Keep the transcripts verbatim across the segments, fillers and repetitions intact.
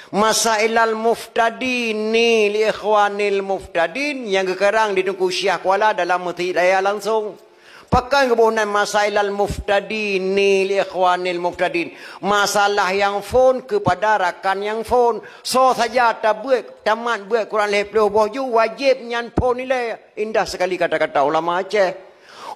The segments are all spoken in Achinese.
Masailal Muftadin ni li ikhwanil muftadin nyang geukarang di Teungku Syiah Kuala dalam Meuseujid Raya langsong. Pakon geuboh nan Masailal Muftadin ni li ikhwanil muftadin? Masalah nyang phon keupada rakan nyang phon. Soe saja tabeuet, tamat beuet kurang lhèe ploh boh ju, wajéb nyan phon ilèe. Indah sekali kata-kata ulama Aceh.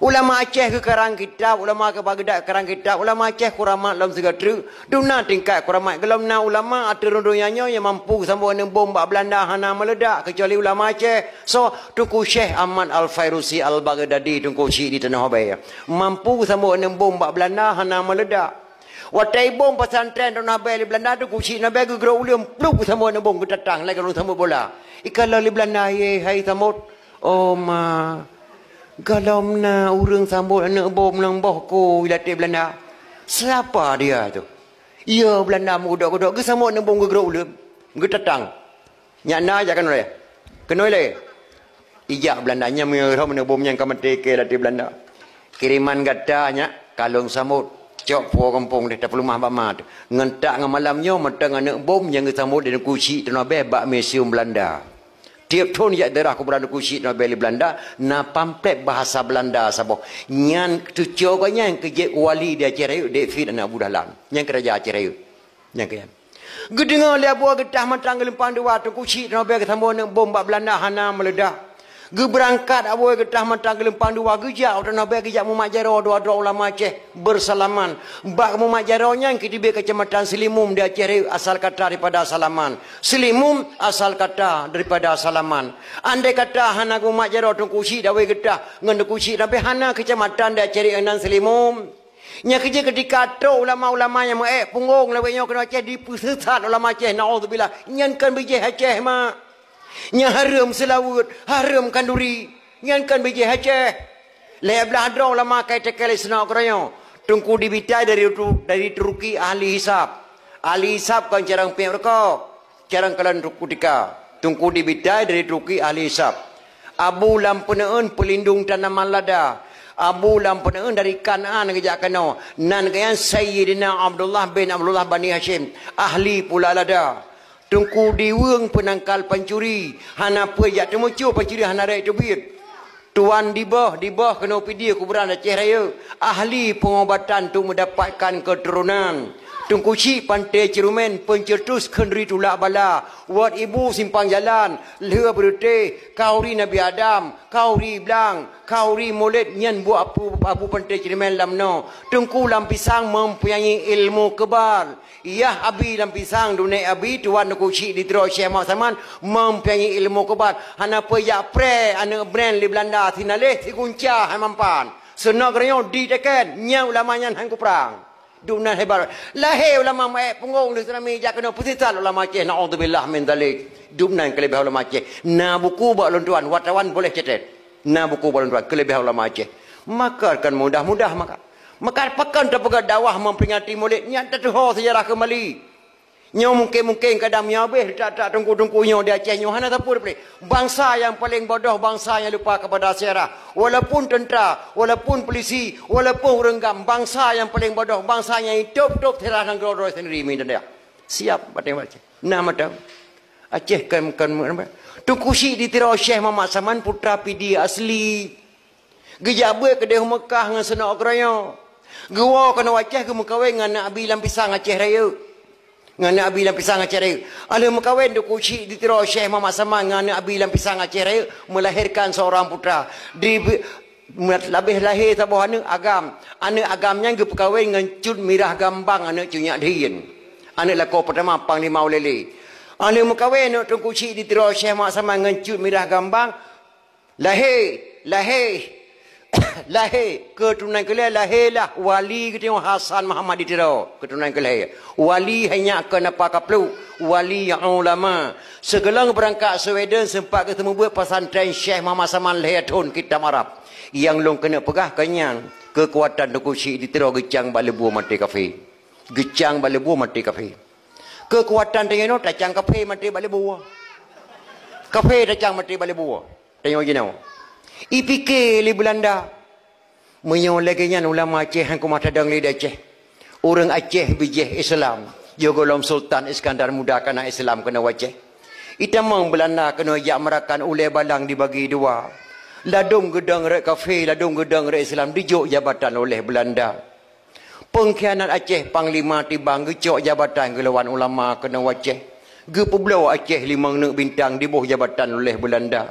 Ulama Aceh geukarang kitab, ulama keu Baghdad karang kitab, ulama Aceh kuramat lom sigoe treuk. Dum na tingkat kuramat gohlom na ulama ateueh rhueng donya nyoe nyang mampu geusambot aneuk bom bak Beulanda hana meuledak keucuali ulama Aceh. Soe? Teungku Syekh Ahmad Al-Fairusi Al-Baghdadi, Teungku Chik di Tanoh Abee. Mampu geusambot aneuk bom bak Beulanda hana meuledak. Watèe bom pesantren Tanoh Abee lé Beulanda, Teungku Chik Tanoh Abee geugrôp uleueng plup geusambot aneuk bom geutatang lagèe ureueng sambot bola. Ikalon lé Beulanda, "Ye, hai sambot." "Oh ma, gohlom na ureueng sambot aneuk bom nyang boh kôi latèe Beulanda." "Siapa dia tu?" "Iya, Beulanda meukeudok-keudok geusambot aneuk bom geugrôp uleueng geutatang." "Nyak na jak keunoe lé." "Keunoe lé." Ijak Beulanda nyan meunyoe rhom aneuk bom nyang ka maté kée latèe Beulanda. "Kiriman gata nyak ka lôn sambot. Cok puwoe gampông deh tapeuleumah bak ma teuh. Ngon tak ngon malam nyoe mantong aneuk bom nyang geusambot di Teungku Chik Tanoh Abee bak museum Beulanda." Tiep thon jak ziarah kuburan Teungku Chik Tanoh Abee lé Beulanda, na pamflet bahasa Beulanda saboh. Nyan teucok gobnyan keu jeuet wali di Aceh Rayeuk, David aneuk Abu Dahlan. Nyan keu raja Aceh Rayeuk. Nyan keu nyan. Geudeungoe lé Abu Geutah mantong geulumpang dua, Teungku Chik Tanoh Abee geusambot aneuk bom bak Beulanda hana meuledak. Geubeurangkat Abu Geutah mantong geulumpang dua, geujak u Tanoh Abee, geujak mumat jaroe dua droe ulama Aceh beusalaman. Bak mumat jaroe nyan keu teubiet keucamatan Seulimum di Aceh Rayeuk, asal kata daripada salaman. Seulimum asal kata daripada salaman. Andai kata hana geumumat jaroe Teungku Chik Abu Geutah ngon Teungku Chik Tanoh Abee, hana keucamatan di Aceh Rayeuk nan Seulimum. Nyan keuh jeuet keutika trok ulama-ulama nyang meu-ék punggong lawét nyoe keunoe Aceh, dipeuseusat ulama Aceh, naudzubillah. Nyan kon bijéh Aceh, mak. Nyan hareuem seulaweuet, hareuem khanduri. Nyan kon bijéh Aceh. Lhée blaih droe ulama ka itékée lé Snouck Hurgronje. Teungku Dibitai dari Tu-, dari Turki ahli hisab. Ahli hisab kon carông piep rukok. Carông kalon Teungku Tika. Teungku Dibitai dari Turki ahli hisab. Abu Lam Peuneuen peulindong tanaman lada. Abu Lam Peuneuen dari Kanaan geujak keunoe. Nan geuh nyan Sayyidina Abdullah bin Abdullah Bani Hasyim, ahli pula lada. Teungku Diweueng peunangkal pancuri, hana peue jak teumucue pancuri hana rhot teubiet. Tuan Diboh, Diboh keunoe Pidie kuburan Aceh Rayeuk, ahli peungobatan untuk meudapatkan keuturonan. Teungku Chik Panté Ceurumen, peuncetus khanduri tulak bala, wot ibu simpang jalan, lheueh beureutéh, khanduri Nabi Adam, khanduri blang, khanduri mulod nyan buet Abu, Abu Panté Ceurumen lam noe. Teungku Lam Pisang mempunyai ilmu kebal. Yah Abi Lam Pisang, dunek Abi, tuan Teungku Chik di Tiro Syekh Muhammad Saman, mempunyai ilmu kebal. Hana peue jak preh aneuk bren lé Beulanda, sinaleh sigunca hai mampan. Snouck Hurgronje diteken, nyan ulama nyan han kuprang. Dum nan hebat. Lahé ulama meu-ék punggong di tsunami jak keunoe peusisat ulama Aceh, naudzubillah min dzalik. Dum nan keuleubeh ulama Aceh. Na buku bak lôn tuan, wartawan boleh catat. Na buku bak lôn tuan, keuleubeh ulama Aceh. Maka kon mudah-mudah maka. Maka pakon tapeugah dakwah memperingati Maulid, nyan tateuho sejarah keumbali. Nyoe mungken-mungken kadang meunyoe habéh that-that teungku-teungku nyoe di Aceh nyoe hana sapeue teupeuleueh. Bansa nyang paleng bodoh, bansa nyang lupa kepada sejarah. Walaupun teuntara, walaupun pulisi, walaupun ureuëng GAM, bansa nyang paleng bodoh, bansa nyang itôb-tôb sejarah nanggroe droe sendiri mi dan dayah. Siap bateng Aceh. Nah mata. Aceh kan, kan, Teungku Chik di Tiro Syekh Muhammad Saman putra Pidie asli. Geujak beuet keudeh u Meukah ngon Snouck Hurgronje. Geuwoe keunoe Aceh geumeukawen ngon aneuk Abi Lam Pisang Aceh Rayeuk. Ngon aneuk Abi Lam Pisang Aceh Rayeuk. Alheuh meukawen Teungku Chik di Tiro Syekh Muhammad Saman ngon aneuk Abi Lam Pisang Aceh Rayeuk, melahirkan seorang putra. Di, labeh lahé saboh aneuk agam. Aneuk agam nyan geupeukawen ngon Cut Mirah Gambang, aneuk Cut Nyak Dhien. Aneuk lakoe peutama Panglima Ulèe Lheue. Alheuh meukawen aneuk Teungku Chik di Tiro Syekh Muhammad Saman ngon Cut Mirah Gambang, lahé, lahé, lahé, keuturonan keu lhée lahé lah wali geutanyoe Hasan Muhammad di Tiro, keuturonan keu lhée. Wali hai nyak keu napa kapluek, wali ulama. Sigohlom beurangkat Sweden seumpat geuseumeubeuet pesantren Syekh Muhammad Saman lhée thon kitab Arab. Nyang lôn keuneuk peugah keu nyan, keukuatan Teungku Chik di Tiro geucang bak leubue maté kafé. Geucang bak leubue maté kafé. Keukuatan tanyoe nyoe tacang kafé maté bak leubue. Kafé tacang maté bak leubue. Tanyoe jinoe. Ipike lé Beulanda. Meunyoe lagée nyan ulama Aceh han keumah tadong lé di Aceh. Ureuëng Aceh bijéh Islam. Yoh gohlom Sultan Iskandar Muda kana Islam keunoe u Aceh. Itamong Beulanda keunoe jak meurakan ulée balang dibagi dua. Ladôm geudong rot kafé, ladôm geudong rot Islam dijok jabatan oleh Beulanda. Peungkhianat Aceh, Panglima Tibang geucok jabatan geulawan ulama keunoe u Aceh. Geupeubloe Aceh limong neuk bintang diboh jabatan oleh Beulanda.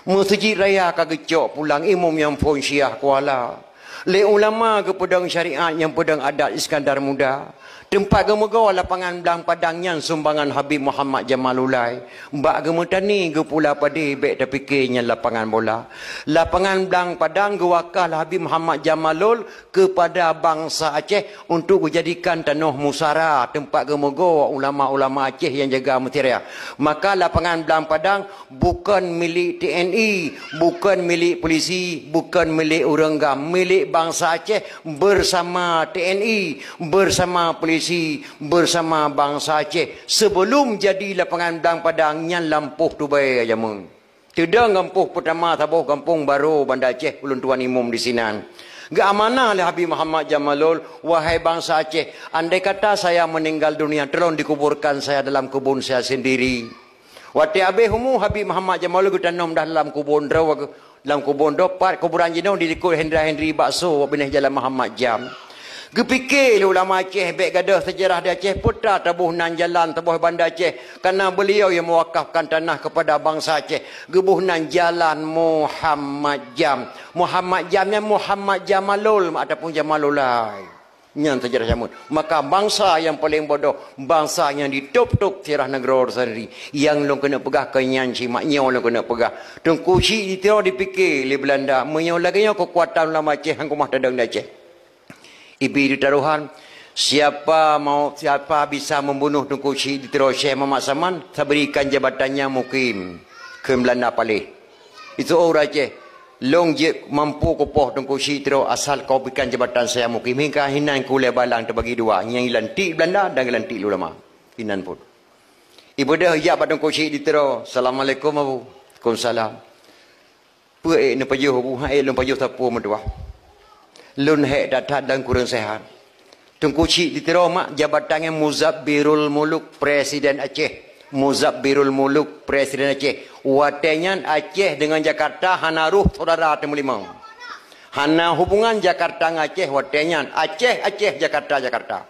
Meuseujid raya ka geucok pulang imum nyang phon Syiah Kuala. Lé ulama geupeudong syariat nyang peudong adat Iskandar Muda. Teumpat geumeugoe lapangan Blang Padang nyan sumbangan Habib Muhammad Jamalulai. Bak geumeutani geupula padé bék tapike nyan lapangan bola. Lapangan Blang Padang geuwakah lé Habib Muhammad Jamalul keupada bansa Aceh untuk geujadikan tanoh musara teumpat geumeugoe ulama-ulama Aceh nyang jaga meuseujid raya. Maka lapangan Blang Padang bukon milék T N I, bukon milék polisi, bukon milék ureuëng GAM, milék bansa Aceh bersama T N I, bersama polisi, bersama bansa Aceh. Sebelum jadi lapangan Blang Padang nyan lampôh tubée jameun. Teudong gampông peutama saboh gampông Baro Banda Aceh ulôn tuan imum disinan. Geuamanah lé Habib Muhammad Jamalul, "Wahai bansa Aceh, andai kata saya meninggal dunia, tolong dikuburkan saya dalam kebun saya sendiri." Watée abéh umu Habib Muhammad Jamalul geutanom dah lam kubon droe, lam kubon droe pat kuburan jinoe di likot Hendra Hendri Bakso binéh Jalan Muhammad Jam. Geupike lé ulama Aceh bék gadôh sejarah di Aceh, peue ta taboh nan jalan saboh Banda Aceh, karena beliau yang mewakafkan tanah kepada bansa Aceh, geuboh nan Jalan Muhammad Jam. Muhammad Jam nyan Muhammad Jamalul ataupun Jamalulai. Nyan sejarah jameun. Maka bansa yang paling bodoh, bansa yang ditôb-tôb sejarah nanggroe sendiri. Nyang lôn keuneuk peugah keu nyan cit mak, nyoe lôn keuneuk peugah. Teungku Chik di Tiro dipike lé Beulanda, meunyoe lagée nyoe keukuatan ulama Aceh, han keumah tadong di Aceh. Ibi di tarohan, siapa mau, siapa bisa membunuh Teungku Chik di Tiro Syekh Muhammad Saman, saya berikan jabatannya mukim. Kheun Beulanda paléh. Itu ureuëng Aceh, lôn jeuet mampu kupoh Teungku Chik di Tiro asal kau berikan jabatan saya mukim. Hingga hinan kulée balang teubagi dua, nyang lantik Beulanda dan lantik ulama. Hinan pun. Ibeudôh ijak bak Teungku Chik di Tiro, "Assalamualaikum, Abu." "Waalaikumsalam." "Peue ék neupajoh, Abu?" "Han ék lôn pajoh sapeue meutuah. Lôn hék that-that dan kureueng seuhat." Teungku Chik di Tiro mak jabatan nyan Muzabbirul Muluk, Presiden Aceh. Muzabbirul Muluk, Presiden Aceh. Watée nyan Aceh deungon Jakarta hana roh syedara teumeulimong. Hana hubungan Jakarta ngon Aceh watée nyan. Aceh, Aceh, Jakarta, Jakarta.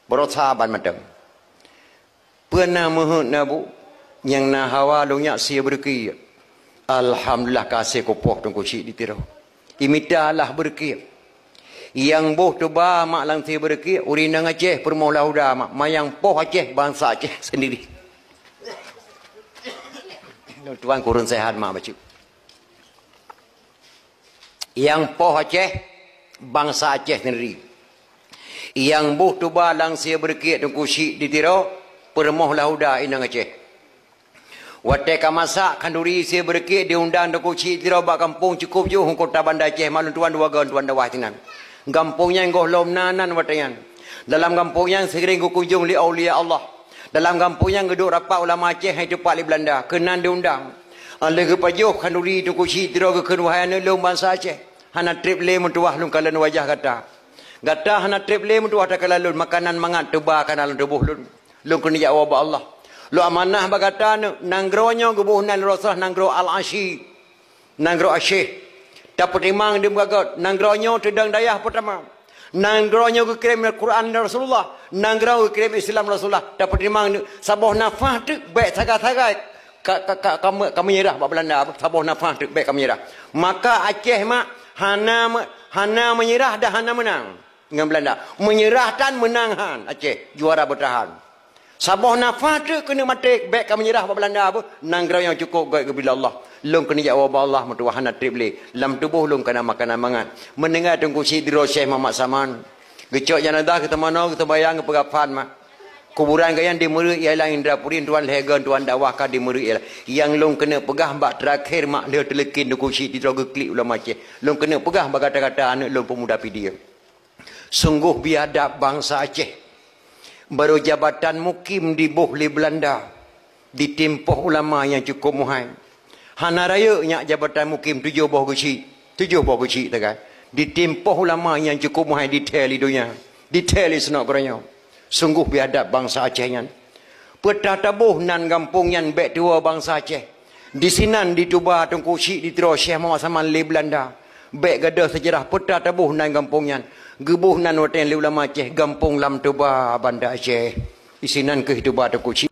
Beurasa ban mantong. Peue na meuheuét na bu, nyang na hawa lôn nyak sie beureukiek. Alhamdulillah ka sie kupoh Teungku Chik di Tiro. Imita lah beureukiek. Nyang boh tuba mak lam sie beureukiek, ureuëng inong Aceh peurumoh Lahuda mak, manyang poh Aceh bansa Aceh sendiri. Lôn tuan kureueng seuhat mak bacut. Nyang poh Aceh, bansa Aceh sendiri. Nyang boh tuba lam sie beureukiek Teungku Chik di Tiro, peurumoh Lahuda inong Aceh. Watée ka masak khanduri sie beureukiek diundang Teungku Chik di Tiro bak gampông cukôp jiôh ngon kota Banda Aceh, mak lôn tuan dua goe tuan dakwah sinan. Gampông nyan gohlom na nan watée nyan. Dalam gampông nyan seuring geukunjong lé aulia Allah. Dalam gampông nyan geuduek rapat ulama Aceh hai teupat lé Beulanda, keunan diundang. Lheueh geupajoh khanduri Teungku Chik di Tiro geukheun, "Wahai aneuëk lôn bansa Aceh, hana treb lé meutuah lôn kalon wajah gata. Gata hana treb lé meutuah takalon lôn, makanan mangat tuba kana lam tuboh lôn. Lôn keuneuk jak woe bak Allah. Lôn amanah bak gata aneuëk, nanggroe nyoe geuboh nan Rasulullah nanggroe Al-Asyi." Nanggroe Aceh. Tapeutimang di meugagot, nanggroe nyoe teudong dayah peutama. Nanggroe nyoe geukirém Al-Quran dari Rasulullah. Nanggroe geukirém Islam Rasulullah. Tapeutimang di saboh nafah teuk bék sagai-sagai ka, ka, ka, ka me-, ka meunyeurah bak Beulanda. Saboh nafah teuk bék ka meunyeurah. Maka Aceh mak hana me-, hana meunyeurah dan hana meunang ngon Beulanda. Meunyeurah tan meunang han Aceh, juara beutahan. Saboh nafah teuk keuneuk maté, bék ka meunyeurah bak Beulanda beuh. Nanggroe nyang cukôp göt geubila Allah. Lôn keuneuk jak woe bak Allah meutuah hana treb lé. Lam tuboh lôn kana makanan mangat. Meuninggai Teungku Chik di Tiro Syekh Muhammad Saman. Geucok janazah geuteumanoe geuteumbayang geupeugafan mak. Kuburan geuh nyan di Meureue Ialang Indrapuri tuan lhée goe tuan dakwah ka di Meureue Ialang. Nyang lôn keuneuk peugah bak teurakhé mak lheueh teuleukin Teungku Chik di Tiro geuklik ulama Aceh. Lôn keuneuk peugah bak gata-gata aneuëk lôn peumuda Pidie. Sunggoh biadab bansa Aceh. Barô jabatan mukim diboh lé Beulanda, ditimpoh ulama nyang cukôp muhai. Hana rayeuk nyak jabatan mukim tujoh boh geuchik, tujoh boh geuchik tagai. Ditimpoh ulama nyang cukôp muhai dithèe lé donya, dithèe lé sinok geutanyoe. Sunggoh biadab bansa Aceh nyan. Peutah taboh nan gampông nyan bék tuwoe bansa Aceh. Disinan dituba Teungku Chik di Tiro Syekh Muhammad Saman lé Beulanda. Bék gadôh seujarah peutah taboh nan gampông nyan. Geuboh nan watée lé ulama Aceh gampông Lam Toba Banda Aceh. Disinan kheueh tuba Teungku Chik.